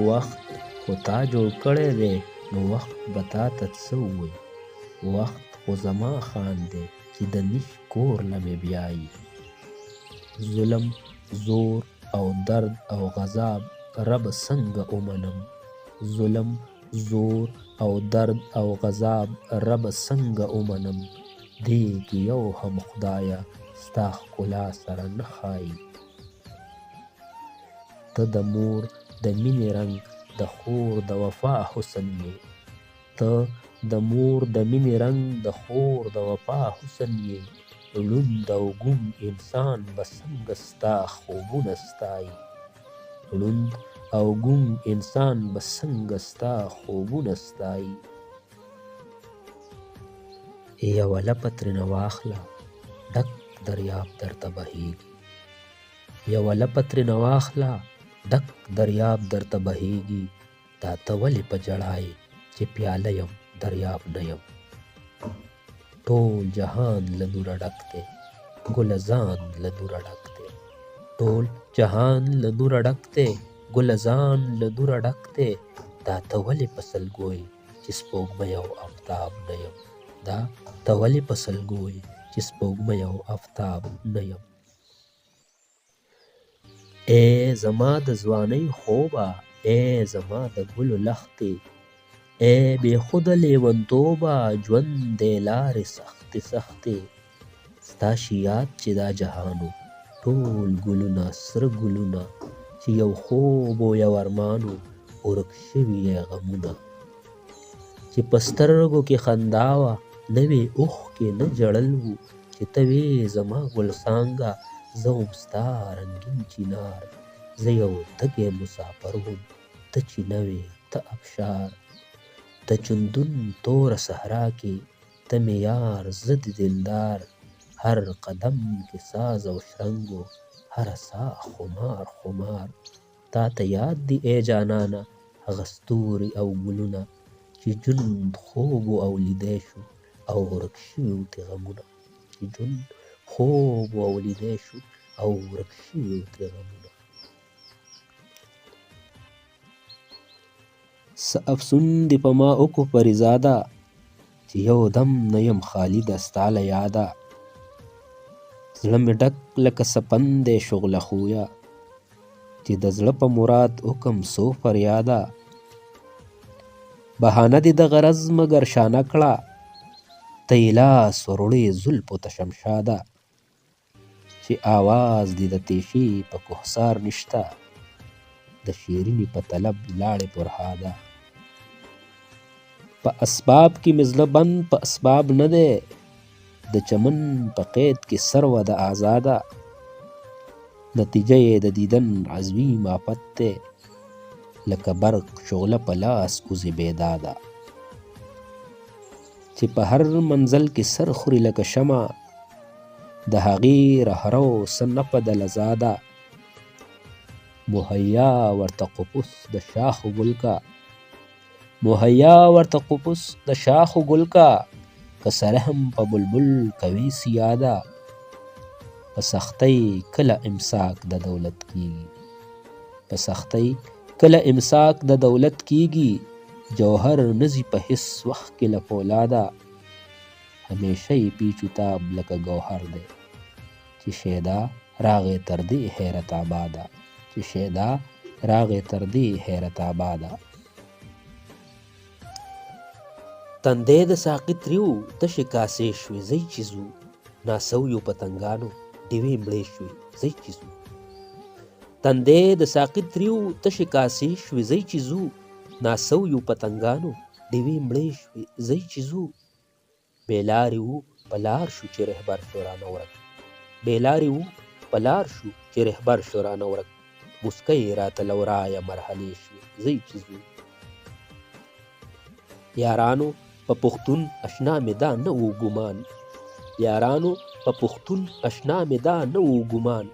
وخت خو تا جوړ کړی دی نو وخت به تا ته څه ووایي. وخت خو زما خان دی چې د نیش کور له مې بیایي. ظلم، زور او درد او غذاب ربه څنګه ومنم. ظلم، زور او درد او غذاب ربه څنګه ومنم. دې کې یو هم خدایه ستا ښکلا سره نه ښایي. ته د مور د مینې رنګ، د خور د وفا حسن یې. ته د مور د مینې رنګ، د خور د وفا حسن یې. ړوند او ګونګ انسان به څنګه ستا خوبونه ستایي. ړوند او ګونګ انسان به څنګه ستا خوبونه ستایي. یوه لپه ترېنه واخله ډک دریاب درته بهیږي. یوه لپه ترېنه واخله ډک دریاب درته بهیږي. دا ته ولې په ژړا یې چې پیاله یم دریاب نه یم. ټول جهان له نوره ډک دی ګله ځان له نوره ډک دی. ټول جهان له نوره ډک دی ګله ځان له نوره ډک دی. دا ته ولې په سلګو یې چې سپوږمۍ او افتاب نه یم. دا ته ولې په سلګو یې چې سپوږمۍ او افتاب نه یم. ای زما د ځوانۍ خوبه، ای زما د ګلو لښتې، ای بې خوده لیونتوبه ژوند دی لارې سختې سختې. ستا شي یاد چې دا جهان و ټول ګلونه سره ګلونه، چې یو خوب و یو ارمان و ورک شوي یې غمونه. چې په سترګو کې خندا وه نه وې اوښکې نه ژړل وو، چې ته وې زما ګل څانګه زه وم ستا رنګین چنار. زه یو تږی مسافر وم ته چینه وې ته ابشار. د چندون توره صحرا کې ته مې یار زه دې دلدار. هر قدم کې ساز او شرنګ و هره ساه خمار خمار. تا ته یاد دي ای جانانه هغه ستوري او ګلونه، چې ژوند خوب و او لیدی شو او ورک شوي وو ترې غمونه. چې ژوند خوب و او لیدی شو او ورک شوي وو ترې غمونه. څه افسون دې په ما وکړو پریزاده، چې یو دم نه یم خالي د ستا له یاده. زړه مې ډک لکه سپند دی شغله خویه، چې د زړه په مراد وکم څو فریاده. بهانه دې د غرض مګر شانه کړه، ته یې لاس وروړې زلفو ته شمشاده. چې اواز دې د تیشې په کوهسار نشته، د شیرینې په طلب لاړې پرهاده. په اسباب کې مې زړه بند په اسباب نه دی، د چمن په قید کې سروه ده ازاده. نتیجه یې د دیدن عظیم آفت دی، لکه برق شغله په لاس وځي بېداده. چې په هر منزل کې سر خوري لکه شمع، د هغې رهرو څه نفع ده له زاده. مهیا ورته قفس د شاخ ګل کا، مهیا ورته قفس د شاخ ګل کا، که څه رحم په بلبل کوي صیاده. په سختۍ کله امساک د دولت کیږي، په سختۍ کله امساک د دولت کیږي. جوهر نه ځي په هیڅ وخت کې له فولاده. همیشه یې پیچ و تاب لکه ګوهر دی، چې شیدا راغی تر دې حیرت آباده. چې شیدا راغی تر دې حیرت آباده. تندی د ساقي تریو تشې کاسې شوې ځئ چې ځو. ناسویو پتنګانو ډیوې مړې شوې ځئ چې ځو. تندی د ساقي تریو تشې کاسې شوې ځئ چې ځو. ناسویو پتنګانو ډیوې مړې شوې ځئ چې ځو. بې لارې وو په لار شو چې رهبر شو رانه ورک. بې لارې وو په لار شو چې رهبر شو رانه ورک. موسکۍ راته له ورایه مرحلې شوې ځئ چې ځو. یارانو په پښتون اشنا مې دا نه وو ګمان. یارانو په پښتون اشنا مې دا نه وو ګمان.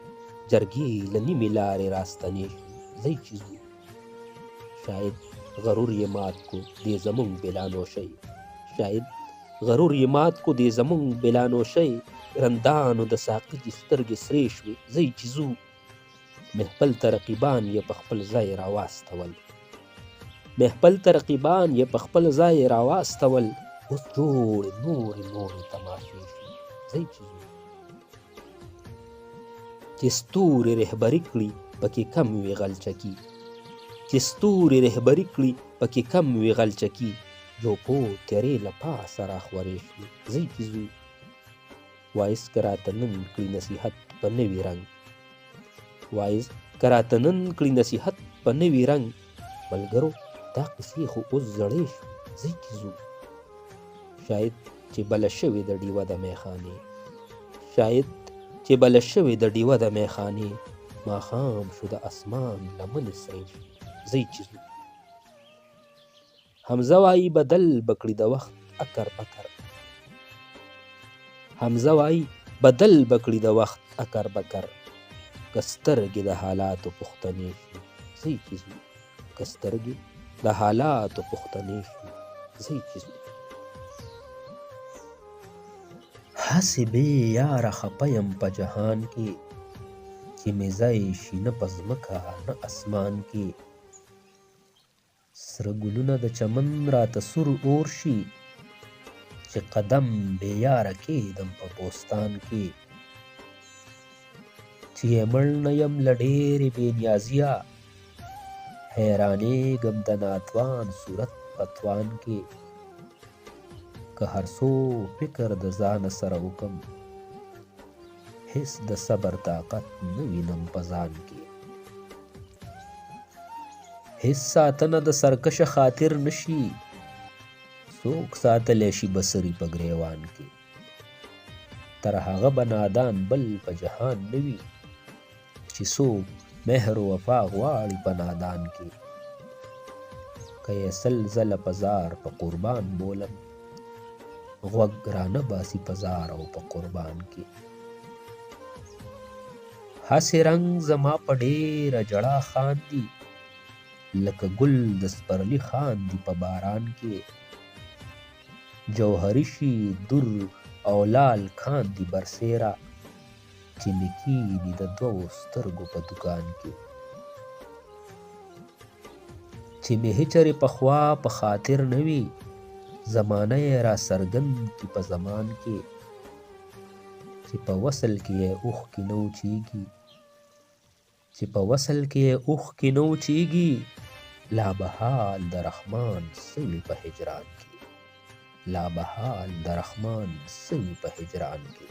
جرګې له نیمې لارې راستنې شوې ځئ چې ځو. شاید غرور یې مات کو دې زمونږ بلانوشۍ. شاید غرور یې مات کو دې زمونږ بلانوشۍ. رندانو د ساقي چې سترګې سرې شوې ځئ چې ځو. محفل ته رقیبان یې په خپل ځای راواستول. محفل ته رقیبان یې په خپل ځای راواستول، اوس جوړې نورې نورې تماشې شوې، ځئ چې ځو. چې ستوري رهبري کړي پکې کم وي غلچکي، چې ستوري رهبري کړي پکې کم وي غلچکي، جوپو تیرې له پاسه راخورې شوې، ځئ چې ځو. وایس که راته نن کړي نصیحت په نوي رنګ، وایس که راته نن کړي نصیحت په نوي رنګ، ملګرو دا قصې خو اوس زړې شوې، ځئ چې ځو. شاید چې بله شوې د ډیوه د میخانې، شاید چې بله شوې د ډیوه د میخانې، ماښام شو د اسمان لمنې سرې شوې، ځئ چې ځو. حمزه وایي بدل به کړي د وخت اکر بکر، حمزه وایي بدل به کړي د وخت اکر بکر، که سترګې د حالاتو پوښتنې شوې، ځئ چې ځو. که سترګې د حالاتو پوښتنې شوې، ځئ چې ځو. هسې بې یاره خپه یم په جهان کې، چې مې ځای شي نه په ځمکه نه اسمان کې. سره ګلونه د چمن راته سور اور شي، چې قدم بې یاره کېږدم په بوستان کې. چې یې مړ نه یم له ډېرې بې نیازیه، حیرانېږم د ناتوان صورت په توان کې. که هر څو فکر د ځانه سره وکم، هېڅ د صبر طاقت نه وینم په ځان کې. هېڅ ساتنه د سرکشه خاطر نه شي، څوک ساتلی شي بصري په ګریوان کې. تر هغه به نادان بل په جهان نه وي، چې څوک مهر و وفا غواړي په نادان کې. که یې 100 ځله په زار په قربان بولم، غوږ رانه باسي په زار او په قربان کې. هسې رنګ زما په ډېره ژړا خاندي، لکه ګل د سپرلي خاندي په باران کې. جوهري شي در او لال کاندي برسېره، چې مې کیني د دوو سترګو په دوکان کې. چې مې هېچرې پخوا په خاطر نه وي، زمانه یې را څرګند کړي په زمان کې. چې په وصل کې یې اوښکې نه وچېږي، چې په وصل کې یې اوښکې نه وچېږي، لا به حال د رحمان څه وي په هجران کې، لا به حال د رحمان څه وي په هجران کې.